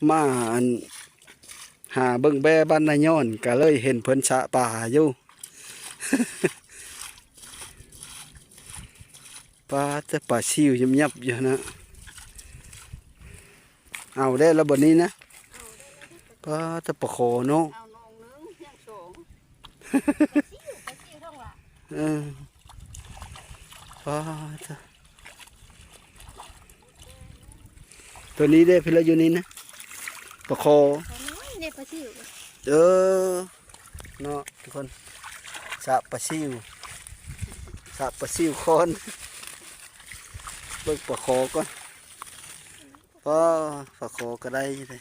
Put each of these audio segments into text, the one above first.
ມາອັນ ຫາເບິ່ງແບ້ບ້ານນາຍ້ອນ ກະເລີຍເຫັນເພິ່ນສະປາຢູ່. ປາ ແຕ່ປາຊິວຍັບໆຢູ່ຫັ້ນນະ. ເອົາແລ້ວລະບັດນີ້ນະ. ປາ ແຕ່ປາຄໍເນາະ. ເອົາໜອງໜຶ່ງ ຍັງສອງ ປາຊິວ ປາຊິວທ້ອງຫຼ້າ. ເອີ ປາ ໂຕນີ້ເດ້ ເພິ່ນລະຢູ່ນີ້ນະ ປາຄໍ ປານ້ອຍເດ້ ປາຊິວ. ເອີ ເນາະທຸກຄົນ ສະປາຊິວ ສະປາຊິວຄອນ. ເບິ່ງປາຄໍກ່ອນ. ປາ ປາຄໍກະໄດ້ຢູ່ເດ້.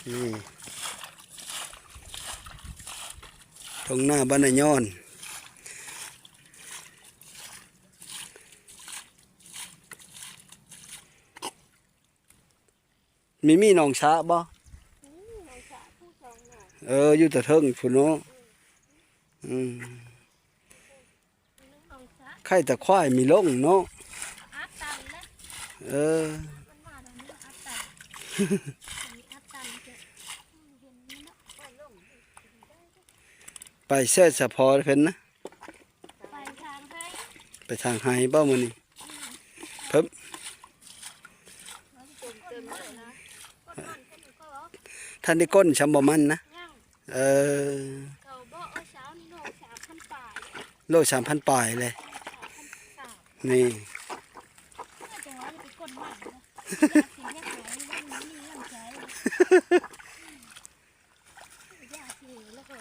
ນີ້ ທົ່ງນາບ້ານນາຍ້ອນ. ມີ ມີໜອງສະບໍ່? ມີໜອງສະຜູ້ສອງໜອງ. ເອີ ຢູ່ແຕ່ເທິງພຸ້ນເນາະ. ອືມ ອືມ. ໄຂ່ຕະຄວາຍມີລົງເນາະ. ອັດຕັນແຫຼະ. ເອີ ມັນມາທາງນີ້ອັດຕັນ ອັດຕັນ. ໄປແຊ່ສະເພາະເພິ່ນນະ. ໄປທາງໄຮ່ ໄປທາງໄຮ່ບໍ່ມື້ນີ້? ອືມ ເພິ່ນ ມັນຝົນເຕີມເລີຍນະ. ທັນໄດ້ກົ້ນຊ້ຳບໍ່ມັນນະ? ຍັງ. ເອີ ເຂົາບອກວ່າເຊົ້ານີ້ໂລສາມພັນປາຍ ໂລສາມພັນປາຍເລີຍ. ສາມພັນສາມ ນີ້ ແຕ່ວ່າຢ່າໄປກົ້ນມັນນະ ຢາກກິນຢາກຫາຍ ມັນມີນ້ຳໃຈ ຢາກຊິແລ້ວກໍ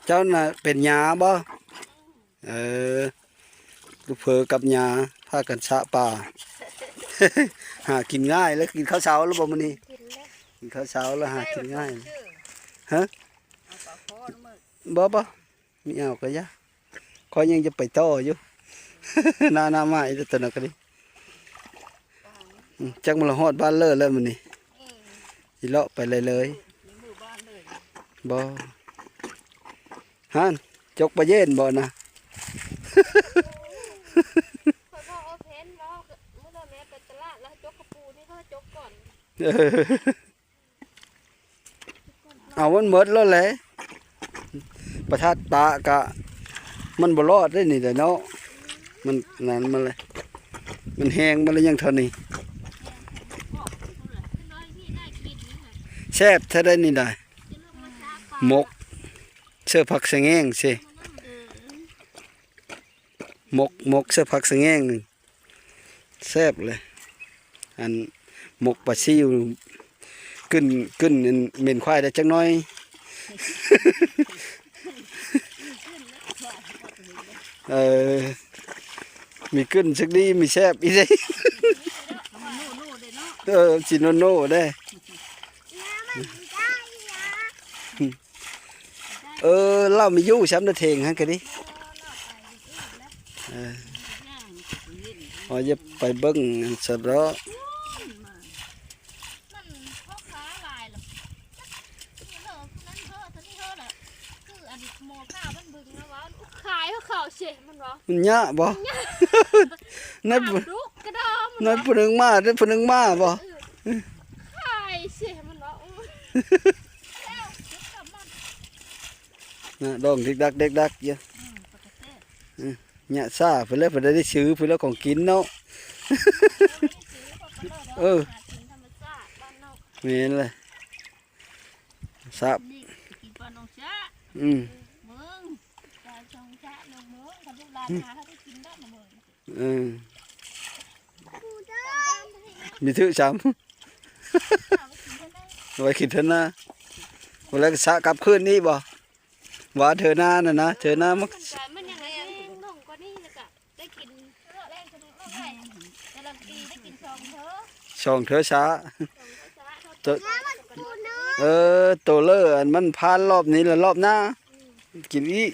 ເຈົ້ານະເປັນຫຍ້າບໍ່? ເອີ ລູກເຜີກັບຫຍ້າພາກັນສະປາ ຫາກິນງ່າຍແລ້ວ. ກິນເຂົ້າເຊົ້າແລ້ວບໍ່ມື້ນີ້? ກິນແລ້ວ ກິນເຂົ້າເຊົ້າແລ້ວຫາກິນງ່າຍ. ຮະ? ເອົາປາຄໍນຳມື້ ບໍ່ ບໍ່ ມີເອົາກະຢ່າ. ຂ້ອຍຍັງຈະໄປຕໍ່ຢູ່ ໜ້າ ໜ້າມາອີກແຕ່ຕອນນັ້ນກະດີ. ອືມ ຈັກມັນລະຮອດບ້ານເລີແລ້ວມື້ນີ້. ອືມ ຊິເລາະໄປເລີຍໆ. ບໍ່ ຫັ້ນ ຈົກປາເຢັນບໍ່ນະ? ຂ້ອຍບອກວ່າເພັນເວົ້າ ມື້ນັ້ນແມ່ໄປຕະຫຼາດແລ້ວຈົກກະປູນີ້ ເຂົາຈົກກ່ອນ. ເອີ ເອົາມັນໝົດໂລດແຫຼະ ປະທັດປະກະມັນບໍ່ລອດເດ້ນີ້ແຫຼະເນາະ. ມັນນັ້ນມາເລີຍ ມັນແຮງມາເລີຍ ຍັງເທົ່ານີ້. ແຊບແທ້ໄດ໋ນີ້ໄດ໋ ໝົກເສີຜັກສະແງງຊິ ໝົກ ໝົກເສີຜັກສະແງງ ແຊບເລີຍ. ອັນໝົກປາຊິວ ກຶ້ນ ກຶ້ນອັນເໝັນຄວາຍໄດ້ຈັກໜ້ອຍ. ເອີ ມີກຶ້ນຈັກດີ ມີແຊບອີກເດ້. ເອີ ຊິໂນໂນເດ້. ເອີ ລາວມີຢູ່ຊ້ຳນະເຖງຫັ້ນກະດີ. ເອີ ເຮົາຢ່າໄປເບິ່ງຫັ້ນຊະເນາະ. ມັນພໍ່ຄ້າຫຼາຍລະ ນີ້ເຮີ ຜູ້ນັ້ນເຮີ ໂຕນີ້ເຮີລະ ຄືອັນໝໍຂາວບ້ານບຶງນະວ່າ ຂາຍເຂົາເສ ມັນວ່າ ມັນຍະບໍ່? ຍະ ນັ້ນ ຕາມດຸກະດອມ ນັ້ນຜູ້ໜຶ່ງມາ ຜູ້ໜຶ່ງມາບໍ່? ເອີ ຂາຍເສ ມັນວ່າ ໂອ້ຍ ແລ້ວ ນະ ດອງດິກດັກເດັກດັກຢູ່. ອືມ ປະກະເສ ອືມ ຍະຊາເພິ່ນແລ້ວ ເພິ່ນໄດ້ຊື້ເພິ່ນແລ້ວຂອງກິນເນາະ. ເອີ ແມ່ນແຫຼະ ຊາບ ອືມ ເອີ ມີຖືກຊ້ຳ ໄວ້ກິນເທື່ອໜ້າ ບໍ່ແລ້ວກະສະກັບຄືນນີ້ບໍ່? ວ່າເທື່ອໜ້ານັ້ນນະ ເທື່ອໜ້າມັກ ມັນຍັງແຮງລົງກວ່ານີ້ ແລ້ວກະໄດ້ກິນເທື່ອແລງເທື່ອໜຶ່ງ ແຕ່ລະປີໄດ້ກິນສອງເທື່ອ ສອງເທື່ອຊະ ສອງເທື່ອຊະ ໂຕ ເອີ ໂຕເລີ ອັນມັນຜ່ານລອບນີ້ລະ ລອບໜ້າ ອືມ ກິນອີກ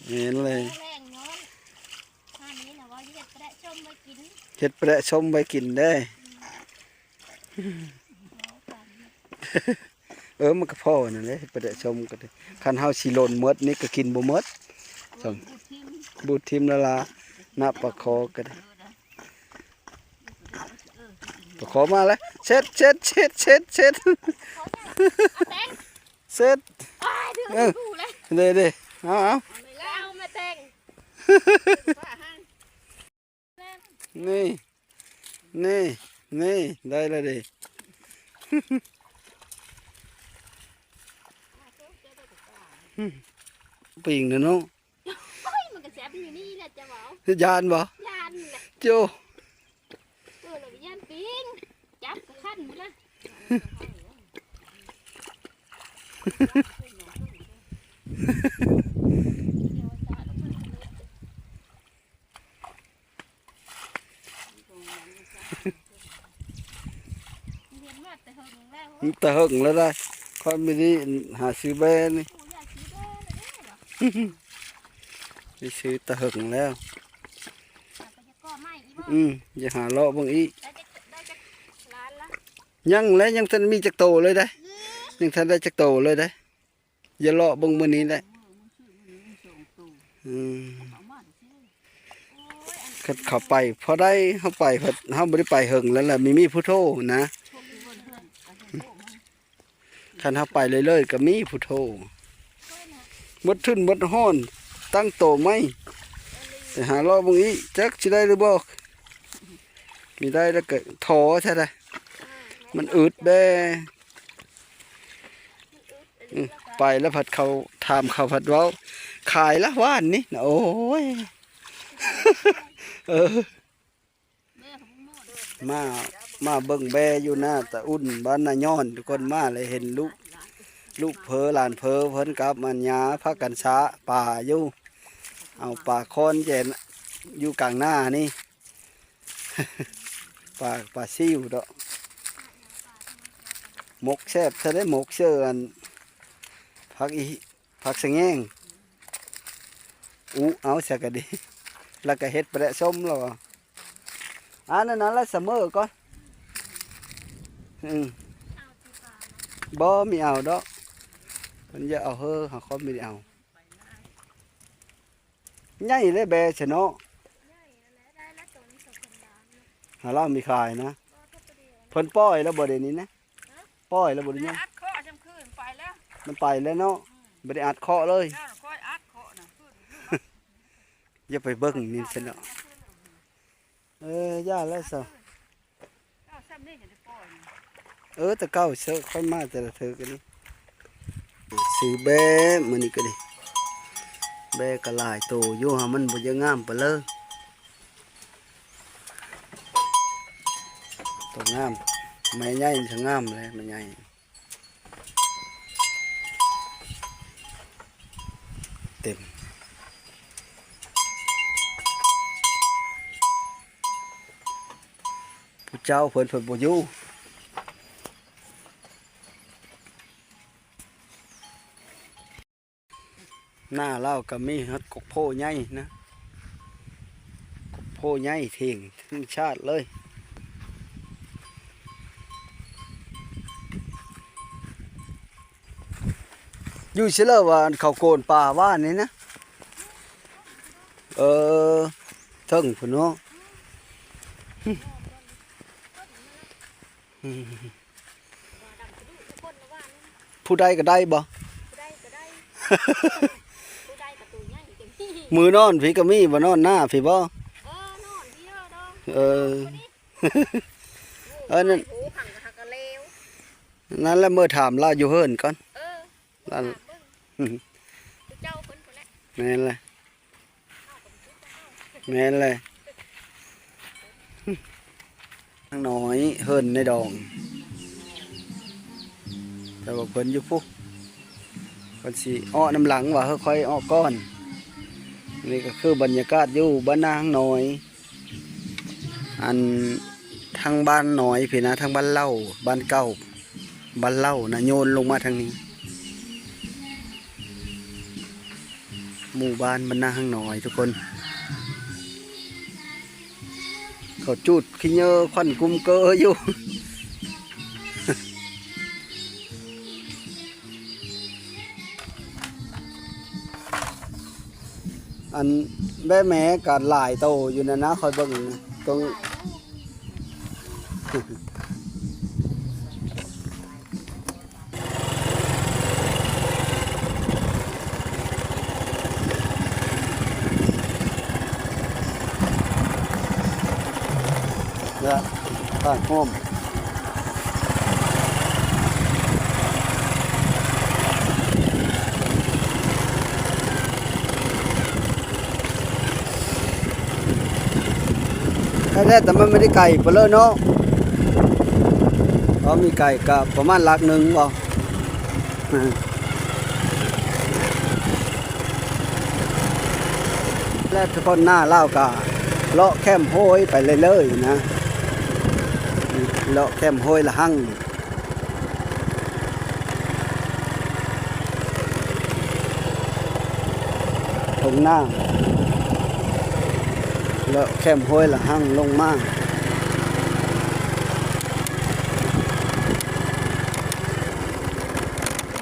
ແມ່ນເລີຍ ແລງນອນ ອັນນີ້ນະວ່າເຮັດແປະສົ້ມໄວ້ກິນ ເຮັດແປະສົ້ມໄວ້ກິນເດ້. ອືມ ເອີ ມັນກະພໍນັ້ນແຫຼະ ປະແດກສົ້ມກະໄດ້ ຄັນເຮົາຊິຫຼົ່ນໝົດນີ້ກະກິນບໍ່ໝົດ ສອງ ບູດຖິ້ມລະລາ ນະປາຄໍກະໄດ້. ປາຄໍມາແລ້ວ ເຊັດ ເຊັດ ເຊັດ ເຊັດ ເຊັດ ເຊັດ ອ້າຍ ຖືກ ເອີ ກູເລີຍ ເດ້ ເດ້ ເອົາ ເອົາ ເອົາມາແຕ່ງ ນີ້ ນີ້ ນີ້ ໄດ້ແລ້ວເດ້ ປີ້ງນະເນາະ. ໂອ້ຍ ມັນກໍແຊບຢູ່ນີ້ແຫຼະ ຈະເວົ້າ ຢ້ານບໍ່? ຢ້ານແຫຼະ ໂຈ້ ເອີ ລະຢ້ານປີ້ງ ຈັບກໍຄັນພຸ້ນນະ. ແຕ່ເຫິງແລ້ວ ແຕ່ເຫິງແລ້ວໄດ໋ ຂ້ອຍມີຫາຊື້ແບນີ້ ໄດ້ຊື້ແຕ່ເຫິງແລ້ວ ອືມ ຢາກຫາເລາະເບິ່ງອີກ ຍັງແລະ ຍັງທັນມີຈັກໂຕເລີຍໄດ໋ ຍັງທັນໄດ້ຈັກໂຕເລີຍໄດ໋. ຢ່າເລາະເບິ່ງມື້ນີ້ແຫຼະ ອືມ ຄັນເຂົາໄປພໍໄດ້ ເຮົາໄປ ເຮົາບໍ່ໄດ້ໄປເຫິງແລ້ວລະ ມີ ມີຜູ້ໂທນະ ຄັນເຮົາໄປເລື້ອຍໆ ກໍມີຜູ້ໂທ ໝົດທຶນໝົດຮ້ອນ ຕັ້ງໂຕໃໝ່ ໄປຫາເລາະເບິ່ງອີກ ຈັກຊິໄດ້ຫຼືບໍ່ ມີໄດ້ແລ້ວກໍທໍ້ແທ້ໃດ໋ ມັນອຶດແດ່. ອືມ ໄປແລ້ວພັດເຂົາຖາມ ເຂົາພັດເວົ້າຂາຍລະຫວານນີ້ນະ ໂອ້ຍ ເອີ ມາ ມາເບິ່ງແບ້ຢູ່ໜ້າຕາອຸ່ນ ບ້ານນາຍ້ອນ ທຸກຄົນ ມາແລ້ວເຫັນລູກ ລູກເພີຫຼານເພີເພິ່ນກັບອັນຍາພາກັນຊະປາຢູ່ ເອົາປາຄ້ອນແຈນຢູ່ກາງໜ້ານີ້. ປາ ປາຊິວເນາະ ໝົກແຊບຊະເດ້ ໝົກເຊີອັນ ຜັກອີ ຜັກສະແງງ ອຸເອົາຊະກະດີ ແລ້ວກະເຮັດປະແດະສົ້ມແລ້ວ ອັນນັ້ນລະສະເໝີກ່ອນ ອືມ ບໍ່ມີເອົາດອກ ມັນຢ່າເອົາເຮີ ຫາຄອບມີເອົາ. ໃຫຍ່ເລີຍແບຊະເນາະ ຫາລາວມີຂາຍນະ ເພິ່ນປ່ອຍແລ້ວບໍ່ດຽວນີ້ນະ ປ່ອຍແລ້ວບໍ່ ຫຼືຍັງ ອັດເຄາະຈຳຄືນໄປແລ້ວ ມັນໄປແລ້ວເນາະ ອືມ ບໍ່ໄດ້ອັດເຄາະເລີຍ ຂ້ອຍອັດເຄາະນະ ຢ່າໄປເບິ່ງນີ້ຊະເນາະ. ເອີ ຢ່າແລ້ວຊະ ເອີ ແຕ່ເກົ່າເຊີ ຂ້ອຍມາແຕ່ລະເທີກະນີ້ ຊື້ແບ້ມື້ນີ້ກະດີ ແບ້ກະຫຼາຍໂຕຢູ່ ຫາມັນບໍ່ຢາກງາມປານເລີຍ ໂຕງາມ ແມ່ໃຫຍ່ມັນຊະງາມແຫຼະ ແມ່ໃຫຍ່. ເຕັມ ຜູ້ເຈົ້າເພິ່ນ ເພິ່ນບໍ່ຢູ່ ໜ້າລາວກະມີຮອດກົກໂພໃຫຍ່ນະ ກົກໂພໃຫຍ່ເຖິງທຳມະຊາດເລີຍ. ຢູ່ຊິເລີວ່າເຂົາໂກນປ່າຫວ່ານນີ້ນະ ເອີ ເຖິງພຸ້ນເນາະ ຜູ້ໃດກໍໄດ້ບໍ່? ມື້ນອນພີ້ກໍມີບໍ່? ນອນໜ້າພີ້ບໍ່? ເອີ ເອີ ນັ້ນ ນັ້ນແຫຼະ ເມືອຖາມລາວຢູ່ເຮືອນກ່ອນ ລາວ ແມ່ນແຫຼະ. ແມ່ນແຫຼະ ນາງນ້ອຍເຮືອນໃນດອງ ແຕ່ວ່າເພິ່ນຢູ່ພຸ້ນ ເພິ່ນຊິເອາະນຳຫຼັງວ່າ ເຮີ ຂ້ອຍເອາະກ່ອນ. ນີ້ກໍຄືບັນຍາກາດຢູ່ບ້ານນາງນ້ອຍ ອັນທາງບ້ານນ້ອຍພີ້ນະ ທາງບ້ານເຫຼົ່າ ບ້ານເກົ່າ ບ້ານເຫຼົ່ານະ ໂຍນລົງມາທາງນີ້ ໝູ່ບ້ານບ້ານນາງນ້ອຍທຸກຄົນ ເຂົາຈູດຂີ້ເຫຍື້ອຄວັນກຸມເກີຢູ່. ອັນແບ້ແມ້ກໍຫຼາຍໂຕຢູ່ນະນະ ຂ້ອຍເບິ່ງນະ ຕົງ ປາກໂຮມ ແທ້ໆ ແຕ່ມັນບໍ່ໄດ້ໄກປານເລີເນາະ ເພາະມີໄກກະປະມານຫຼັກໜຶ່ງບໍ ແລະ ທຸກຄົນ ໜ້າລາວກະເລາະແຄມໂຮຍໄປເລື້ອຍໆ ນະ ເລາະແຄມໂຮຍລະຫັງ ທົ່ງນາ ເລາະແຄມໂຮຍລະຫັງລົງມາ.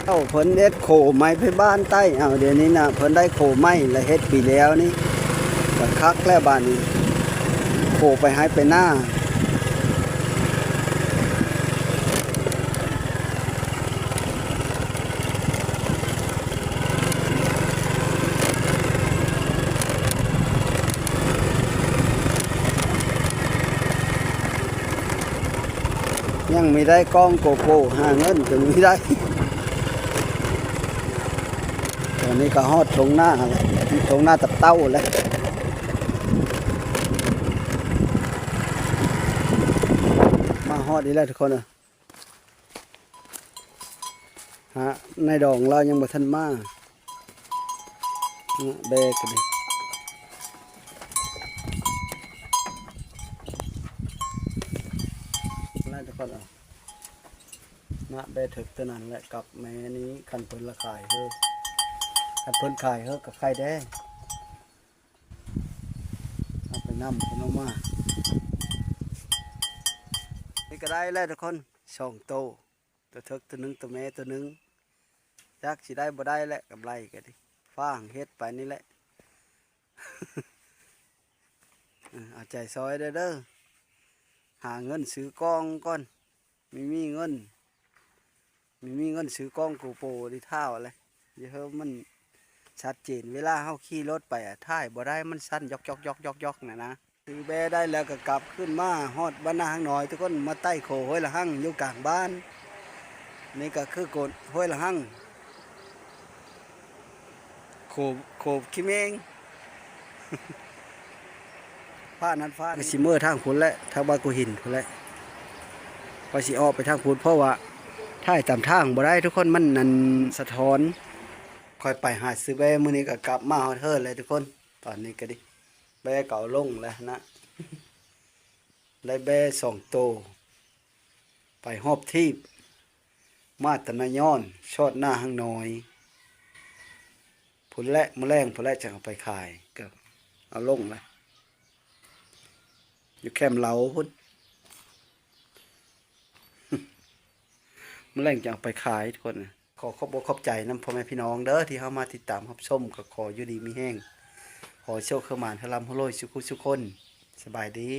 ເຈົ້າ ເພິ່ນເຮັດໂຄໄມ້ໄປບ້ານໃຕ້ ເອົາ ດຽວນີ້ນະ ເພິ່ນໄດ້ໂຄໄມ້ລະເຮັດປີແລ້ວນີ້ ກະຄັກແລ້ວບາດນີ້ ໂຄໄປໄຮ່ໄປນາ ຍັງມີໄດ້ກ້ອງໂກໂປ ຫາເງິນກະມີໄດ້. ຕອນນີ້ກະຮອດທົ່ງນາແລ້ວ ທົ່ງນາຕັບເຕົ້າແລ້ວ ມາຮອດອີກແລ້ວທຸກຄົນເອີຍ. ຫາ ນາຍດອງລາວຍັງບໍ່ທັນມາ ແບກະດີ ນາຍ ທຸກຄົນເອີຍ ນະ ແບເຖິກຕົວນັ້ນແຫຼະ ກັບແມ່ນີ້ ຄັນເພິ່ນລະຂາຍເຮີ ຄັນເພິ່ນຂາຍເຮີກະໄຄແດ່. ເອົາໄປນຳເພິ່ນເອົາມາ ນີ້ກະໄດ້ແລ້ວທຸກຄົນ ສອງໂຕ ໂຕເຖິກໂຕໜຶ່ງ ໂຕແມ່ໂຕໜຶ່ງ ຈັກຊິໄດ້ບໍ່ໄດ້ແຫຼະ ກຳໄລກະດີ ຟ້າງເຮັດໄປນີ້ແຫຼະ ເອີ ເອົາໃຈຊ່ອຍແດ່ເດີ ຫາເງິນຊື້ກ້ອງກ່ອນ. ມີ ມີເງິນ ມີ ມີເງິນຊື້ກ້ອງໂກໂປດີທ້າວແຫຼະ ຢ່າເຮີມັນຊັດເຈນ ເວລາເຮົາຂີ່ລົດໄປອະ ຖ່າຍບໍ່ໄດ້ ມັນສັ່ນຢອກໆໆໆນະນະ. ຊື້ແບໄດ້ແລ້ວກະກັບຄືນມາ ຮອດບ້ານນາຮັກນ້ອຍທຸກຄົນ ມາໄຕ່ໂຄຫ້ວຍລະຫັງຢູ່ກາງບ້ານ ນີ້ກະຄືໂກນຫ້ວຍລະຫັງ ໂຄ ໂຄຂີ້ເໝງ ຟ້ານັ້ນຟ້ານີ້ ກະຊິເມືອທາງພຸ້ນແຫຼະ ທາງບ້ານກູຫີນພຸ້ນແຫຼະ ຂ້ອຍຊິອອກໄປທາງພຸ້ນ ເພາະວ່າຖ່າຍຕາມທາງບໍ່ໄດ້ທຸກຄົນ ມັນ ອັນ ສະທ້ອນ. ຂ້ອຍໄປຫາຊື້ແບມື້ນີ້ກະກັບມາຮອດເຮີນແລ້ວທຸກຄົນ ຕອນນີ້ກະດີ ແບກະເອົາລົງແລ້ວນະ ໄດ້ແບສອງໂຕ ໄປຮອບທີບ ມາແຕ່ນາຍອນ ຊອດໜ້າຮັງນ້ອຍ ພຸ້ນແຫຼະ ມື້ແລງພຸ້ນແຫຼະ ຈັ່ງເອົາໄປຂາຍ ກະເອົາລົງລະ ຢູ່ແຄມເລົາພຸ້ນ ມື້ແລງຈັ່ງເອົາໄປຂາຍທຸກຄົນ. ຂໍຂອບອົກຂອບໃຈນຳພໍ່ແມ່ພີ່ນ້ອງເດີ ທີ່ເຂົ້າມາຕິດຕາມຮັບຊົມ ກະຂໍຢູ່ດີມີແຮງ ຂໍໂຊກໃຫ້ໝານ ໃຫ້ລ່ຳໃຫ້ລວຍ ສຸຂູສຸຄົນ ສະບາຍດີ.